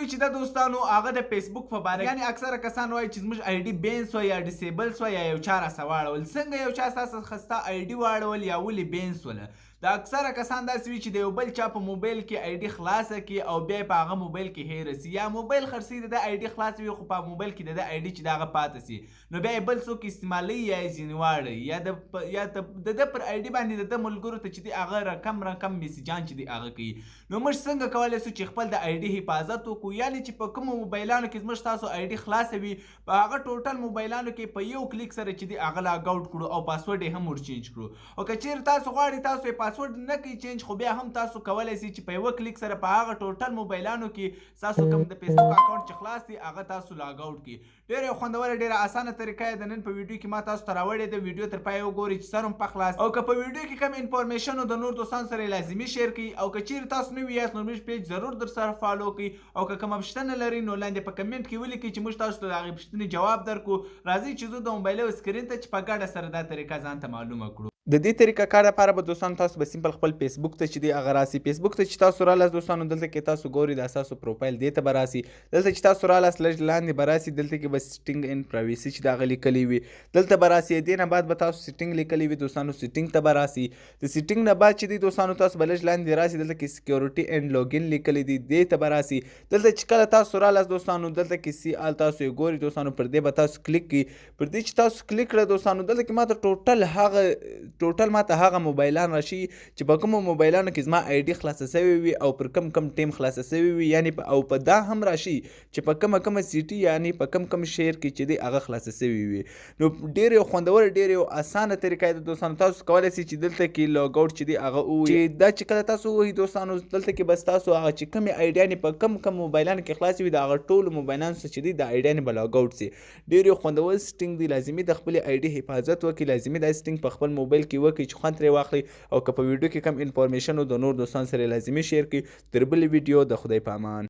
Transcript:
ویډیو چې ده دوستانو هغه د فیسبوک په باره، یعنی اکثره کسان وایي چې زموږ آی ډي بین سوه یا ډیسیبل سوه یا یو چا راسه واړول. څنګه یو چا ستا څخه ستا آی ډي واړول یا ولې بین سوله؟ دا اکثره کسان داسې وي چې د یو بل چا په موبایل کې آی ډي خلاصه کړي او بیا یې په هغه موبایل کې هېره سي، یا موبایل خرڅوي د ده آی ډي خلاصه وي خو په موبایل کې د ده آی ډي چې د هغه پاته سي نو بیا یې بل څوک استعمالوي یا یې ځینې واړوي، یا د یا د ده پر آی ډي باندې د ده ملګرو ته چې دی هغه رقم رقم میسجان چې دی هغه کوي. نو موږ څنګه کولی سو چې خپل د آی ډي حفاظت وکړو، یعنې چې په کومو موبایلانو کې زموږ ستاسو آی ډي خلاصه وي په هغه ټوټل موبایلانو کې په یو کلیک سره چې دی هغه لاګ اوټ کړو او پاسورډ یې هم ور چینج کړو. او که چیرې تاسو غواړئ تاسو یې پاسورډ نه کوئ چینج، خو بیا هم تاسو کولی سئ چې په یوه کلیک سره په هغه ټوټل موبایلانو کې ستاسو کوم د فیسبوک اکاونټ چې خلاص دی هغه تاسو لاګ اوټ کړئ. ډېره یو خوندوره ډېره اسانه طریقه یې د نن په ویډیو کې ما تاسو ته راوړې ده. ویډیو تر پایه وګورئ چې سر هم په خلاص، او که په ویډیو کې کوم انفارمیشن و د نور دوستانو سره یې لازمي شیر کړئ. او که چیرې تاسو نوي یاست نو زموږ پیج ضرور در سره فالو کړئ، او که کومه پوښتنه لرئ نو لاندې په کمنټ کې ولیکئ چې موږ تاسو ته د هغې پوښتنې جواب درکړو. راځئ چې ځو د موبایل او سکرین ته چې په ګډه سره دا طریقه ځان ته معلومه کړو. د دې طریقه کار لپاره به دوستانو تاسو به سمپل خپل فیسبوک ته چې دی هغه راسي. فیسبوک ته چې تاسو رالاست دوستانو دلته کې تاسو ګورئ دا ستاسو پروفایل دې ته به راسي. دلته چې تاسو رالاست لږ لاندې به راسي، دلته کې به سیټینګ ان پرایویسي چې دا هغه لیکلی وي دلته به راسي. دې نه بعد به تاسو سیټینګ لیکلی وي دوستانو، سیټینګ ته به راسي. د سیټینګ نه بعد چې دی دوستانو تاسو به لږ لاندې راسي، دلته کې سکیورټي اینډ لاګین لیکلی دی دې ته به راسي. دلته چې کله تاسو رالاست دوستانو دلته کې سی آل تاسو یې ګورئ دوستانو، پر دې به تاسو کلیک کړئ. پر دې چې تاسو کلیک کړئ دوستانو دلته کې ماته ټوټل هغه ټوټل ماته هغه موبایلان راشي چې په کومو موبایلانو کې زما آی ډي خلاصه سوې وي او پر کم کم ټیم خلاصه سوې وي، یعنې او په دا هم راشي چې په کومه کومه سیټي یعنې په کم کم شهر کې چې دی هغه خلاصه سوې وي. نو ډېر یو خوندور ډېر یو اسانه طریقه ده دوستانو. تاسو کولی سئ چې دلته کې لاګ اوټ چې دی هغه ووهئ، چې دا چې کله تاسو ووهئ دوستانو دلته کې به ستاسو هغه چې کومې آیډیانې په کم کم موبایلانو کې خلاصې وي د هغه ټولو موبایلانو څخه چې دی د آیډیانې به لاګ اوټ سي. ډېر یو خوندور سیټینګ دی، لازمي د خپلې آی ډي حفاظت وکړئ، لازمي دا سیټینګ په خپل موبایل کې وکړئ چې خوند ترې واخلئ. او که په ویډیو کې کم انفارمیشن و د نور دوستانو سره لازمي شیر کړئ. تر بلې ویډیو د خدای په امان.